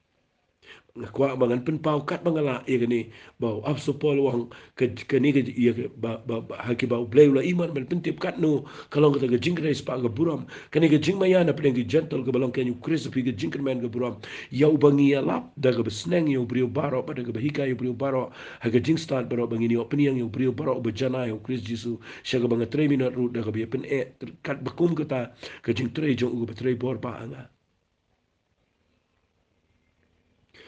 Nga kwah ba ngan pynpaw katba nga lah ïa kane, ba u Apostol Paul u ong, ka, kane ka, ïa ka, ba, ba, ba, ha kiba u Blei u la imon ban pyntip katno ka long kata ka jingkyrhai spah ka burom, kane ka jingmaïan hapdeng ki Jentil kaba long keiñ u Khrist ha phi ka jingkyrmen ka burom, ïa uba ngi ïalap da kaba sneng ïa u briew baroh, bad da kaba hikai ïa u briew baroh ha ka jingstad baroh, ba ngin ïoh pynïeng ïa u briew baroh uba janai ha u Khrist Jisu, sha kaba nga trei minot ruh da kaba ïa pyneh katba kum kata ka jingtrei jong u kaba trei bor ba ha nga.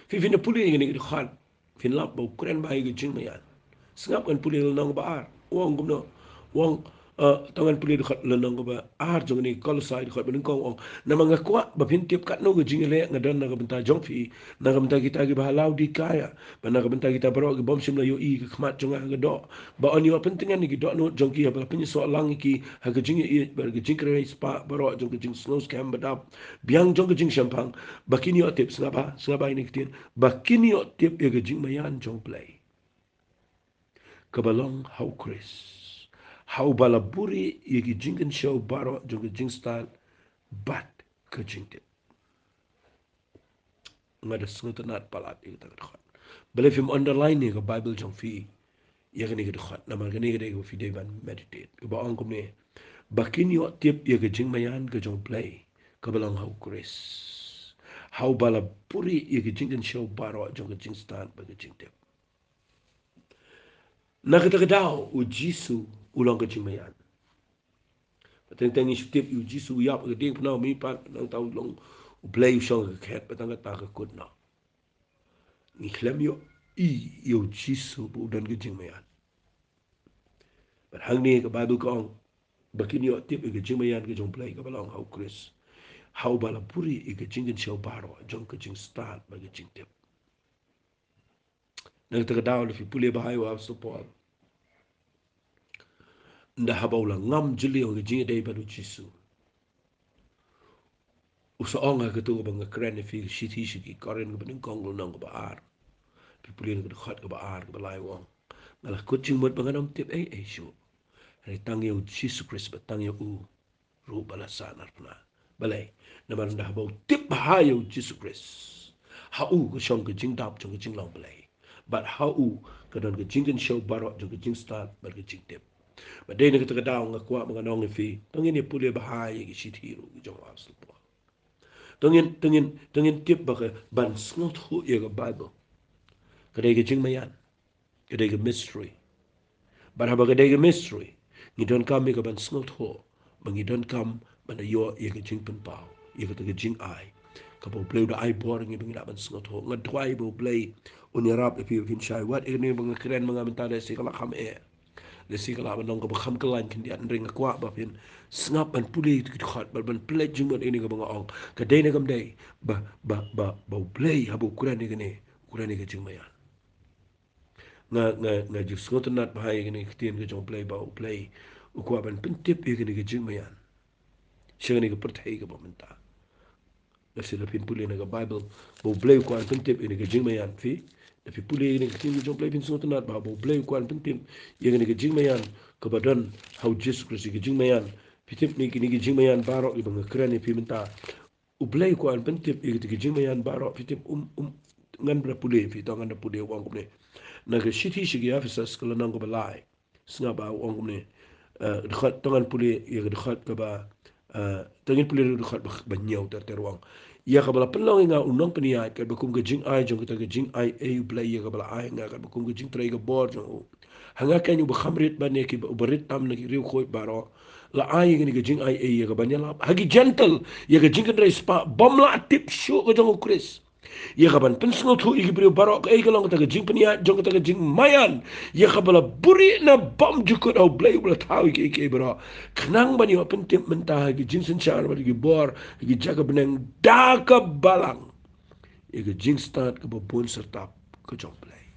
Phi, phin da pule ïa kane ka dkhot, phin lap ba u kren bha ïa ka jingmaïan. Sngap, ngan pule lynnong ba ar. U ong kumno? U ong, Uh, tang ngan pule dkhot lynnong kaba ar jong kane ka Kolosai, dkhot ba nyngkong ong. Namar nga kwah ba phin tip katno ka jingïaleh nga don na ka bynta jong phi, na ka bynta kita kiba ha Laodikaia, bad na ka bynta kita baroh ki bym shym la ïohi ka khmat jong nga ha ka doh, ba yn ïoh pyntngen ïa ki dohnud jong ki haba la pynïasoh lang ïa ki ha ka jingïeit bad ka jingkhreh spah baroh jong ka jingsngewskhem badap biang jong ka jingshemphang, ba kin ïoh tip, sngap bha, sngap bha ïa kane ka ktien, ba kin ïoh tip ïa ka jingmaïan jong U Blei kaba long ha U Khrist, ha uba la buhrieh ïa ki jingkynshew baroh jong ka jingstad bad ka jingtip. Nga da sngewtynnad palat ïa kata ka dkhot. Balei phim underline ïa ka Baibl jong phi ïa kane ka dkhot, namar kane ka dei kaba phi dei ban meditate, kaba ong kumne: Ba kin ïoh tip ïa ka jingmaïan ka jong U Blei kaba long ha U Khrist, ha uba la buhrieh ïa ki jingkynshew baroh jong ka jingstad bad ka jingtip. Na kata ka daw U Jisu u long ka jingmaïan. Ba teng teng ngi shu tip ïa U Jisu u ïap ha ka diengphna, u mihpat, nangta u long U Blei u shong ha ka khet, ba tang kata ka kut noh. Ngi khlem ïohi ïa U Jisu ba u don ka jingmaïan. Bad hangne ka Baibl ka ong, ba kin ïoh tip ïa ka jingmaïan ka jong U Blei kaba long ha U Khrist, ha uba la buhrieh ïa ka jingkynshew baroh jong ka jingstad bad ka jingtip. Na kata ka daw lada phi pule bha ïa u Apostol Paul, ynda haba u la ngam jylliew ha ka jingïadei bad U Jisu, u sa ong ha katu kaba nga kren ïa phi, shithi sha ki Korinth kaba nyngkong, lynnong kaba ar. Phi pule na ka dkhot kaba ar, kaba lai, u ong: Nga la kut jingmut ba ngan ym tip ei ei shuh, hynrei tang ïa U Jisu Khrist, ba tang ïa u ruh ba la sahnarphna. Balei? Namar ynda haba u tip bha ïa U Jisu Khrist, ha u ka shong ka jingdap jong ka jinglong Blei, bad ha u ka don ka jingkynshew baroh jong ka jingstad bad ka jingtip. Bad dei na kata ka daw nga kwah ba ngan ong ïa phi, to ngin ïa pule bha ïa ki shithi ruh ki jong u Apostol Paul. To ngin, to ngin, to ngin tip ba ka ban sngewthuh ïa ka Baibl ka dei ka jingmaïan, ka dei ka mystery. Bad haba ka dei ka mystery, ngi donkam ïa ka ban sngewthuh, ba ngi donkam ban da ïoh ïa ka jingpynpaw ïa kata ka jingai kaba U Blei u da ai bor ïa ngi ba ngin lah ban sngewthuh. Nga duwai ba U Blei un ïarap ïa phi ba phin shai wat ïa kane ba nga kren ma nga mynta, lehse ka la kham eh, lehse ka la ban long kaba kham kyllain khyndiat, hynrei nga kwah ba phin sngap ban pule ïa ki dkhot, ban, ban pynleit jingmut ïa kane kaba nga ong. Ka dei ne kam dei ba, ba, ba, ba U Blei haba u kren ïa kane, u kren ïa ka jingmaïan. Nga, nga, nga ju sngewtynnad bha ïa kane ka ktien ka jong U Blei ba U Blei u kwah ban pyntip ïa kane ka jingmaïan sha kane ka pyrthei kaba mynta. Lehse lada phin pule na ka Baibl ba U Blei u kwah ban pyntip ïa kane ka jingmaïan, phi, lada phi pule ïa kane ka ktien ka jong U Blei phin sngewtynnad bha ba U Blei u kwah ban pyntip ïa kane ka jingmaïan kaba don ha U Jisu Khrist, ïa ka jingmaïan. Phi tip ne kine ka jingmaïan baroh kiba nga kren ïa phi mynta, U Blei u kwah ban pyntip ïa kita ki jingmaïan baroh, phi tip, um, um, ngan da pule, phi, to ngan da pule, u ong kumne. Na ka shithi sha ki Ephesus ka lynnong kaba lai, sngap bha, u ong kumne. Eh, dkhot, to ngan pule ïa ka dkhot kaba, eh, to ngin pule ïa ka dkhot ba, ba hynñiew ter ter, u ong: Ïa kaba la pynlong ïa nga u nongpynïaid katba kum ka jingai jong kata ka jingai ei U Blei, ïa kaba la ai ïa nga katba kum ka jingtrei ka bor jong u. Ha nga keiñ uba kham rit ban ïa ki, uba rit tam na ki riewkhuid baroh, la ai ïa kane ka jingai ei ïa ka ban ïalap ha ki Jentil ïa ka jingkynrei spah bym lah tip shuh ka jong U Khrist, ïa ka ban pynsngewthuh ïa ki briew baroh kaei ka long kata ka jingpynïaid jong kata ka jingmaïan, ïa kaba la buhrieh na bymjukut ha U Blei uba la thaw ïa kiei kiei baroh, khnang ban ïoh pyntip mynta ha ki jingsynshar bad ki bor ha ki jaka bneng da ka balang, ïa ka jingstad kaba bun syrtap ka jong U Blei.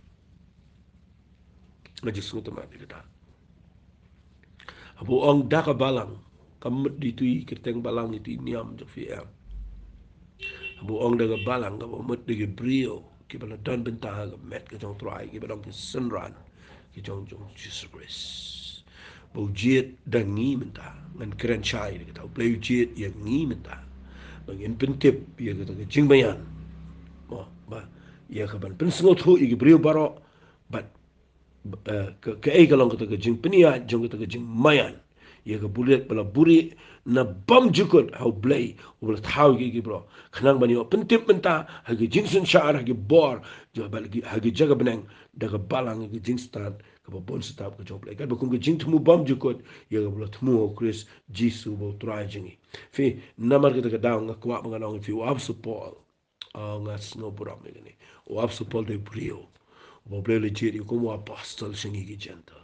Nga ju sngewtynnad ïa kata. Haba u ong da ka balang, kam mut da itu i kyrteng balang, itu i niam jong phi, em. Haba u ong da ka balang, kaba mut da ki briew kiba la don bynta ha ka met ka jong U Trai, kiba long ki synran ki jong, jong U Jisu Khrist. Ba u jied da ngi mynta, ngan kren shai da kata, U Blei u jied ïa ngi mynta ba ngin pyntip ïa kata ka jingmaïan. Mo, ba ïa ka ban pynsngewthuh ïa ki briew baroh, bad, eh, ka, kaei ka long kata ka jingpynïaid jong kata ka jingmaïan, ïa ka buliet ba la buhrieh na bymjukut ha U Blei uba la thaw ïa ki briew, khnang ban ïoh pyntip mynta ha ki jingsynshar, ha ki bor, jong, bad ha ki jaka bneng da ka balang, ïa ka jingstad kaba bun syrtap ka jong U Blei, katba kum ka jingthmu bymjukut ïa kaba la thmu ha U Khrist Jisu ba U Trai jong ngi. Phi, namar kata ka daw nga kwah ba ngan ong ïa phi, u Apostol Paul, ah, nga sngew burom ïa kane. U Apostol Paul dei u briew uba U Blei u la jied ïa u kum u apostol sha ngi ki Jentil.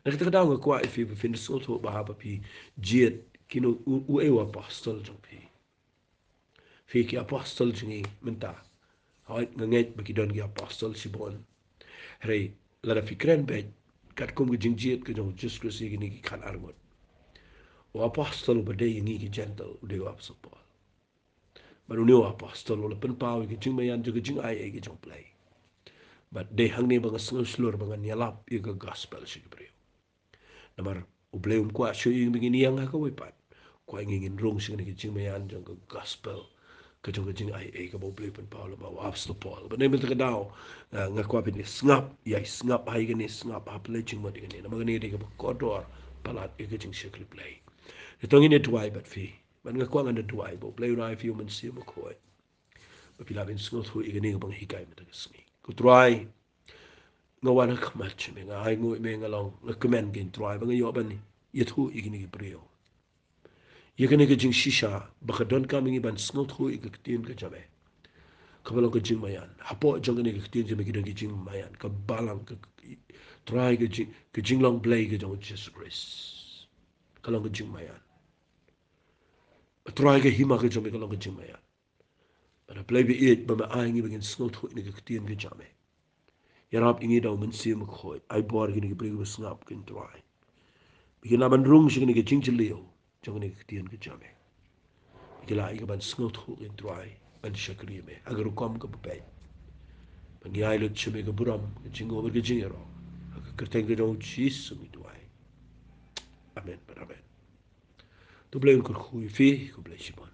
Na kata ka daw nga kwah ïa phi ba phin sngewthuh ba haba phi jied, kino u, uei u apostol jong phi. Phi ki apostol jong ngi mynta. Hooid, nga ngeit ba ki don ki apostol shibun. Hynrei lada phi kren beit katkum ka jingjied ka jong u Jisu Khrist ïa kine ki khatar ngut, u apostol ba dei ïa ngi ki Gentile u dei u apostol Paul. Bad une u apostol u la pynpaw ïa ka jingmaïan jong ka jingai ei ka jong U Blei. Bad dei hangne ba nga sngewshlur ba ngan ïalap ïa ka gospel sha ki briew. Namar U Blei um kwah shuh ïa ngi ba ngin ïeng ha kawei pat. Kwah ïa ngi ngin rung sha kane ka jingmaïan jong ka gospel, ka jong ka jingai ei kaba U Blei u pynpaw lyngba u apostol Paul. Bad na mynta ka daw, ah, nga kwah ba phin sngap, ïa sngap ha ïa kane, sngap ha phi la jingmut ïa kane. Namar kane ka dei kaba kordor palat ïa ka jingshakri Blei. Te to ngin ïa duwai bad phi. Bad nga kwah ngan da duwai ba U Blei un ai ïa phi U Mynsiem Bakhuid ba phi lah ban sngewthuh ïa kane kaba nga hikai mynta ka sngi. Ko Trai, nga wan ha khmat jong me, nga ainguh ïa me, nga long, nga kmen kein Trai ba nga ïoh ban ïathuh ïa kine ki briew ïa kane ka jingshisha ba ka donkam ïa ngi ban sngewthuh ïa ka ktien ka jong me kaba long ka jingmaïan. Hapoh jong kane ka ktien jong me ki don ki jingmaïan, ka balang, ka, ka, Trai, ka jing, ka jinglong Blei ka jong u Jisu Khrist ka long ka jingmaïan. Trai, ka hima ka jong me ka long ka jingmaïan. Bad A Blei ba ïeit, ba me ai ngi ba ngin sngewthuh ïa kane ka ktien ka jong me. Ïarap ïa ngi da U Mynsiem Bakhuid. Ai bor ïa kine ki briew ba sngap kein Trai, ba kin lah ban rung sha kane ka jingjylliew jong kane ka ktien ka jong me. Ba kin lah ïa ka ban sngewthuh kein Trai, ban shakri ïa me ha ka rukom kaba beit. Ba ngi ai lut sha me ka burom, ka jingngooh bad ka jingïaroh. Ha ka kyrteng ka jong u Jisu ngi duwai. Amen bad amen. To U Blei un kyrkhu ïa phi, khublei shibun.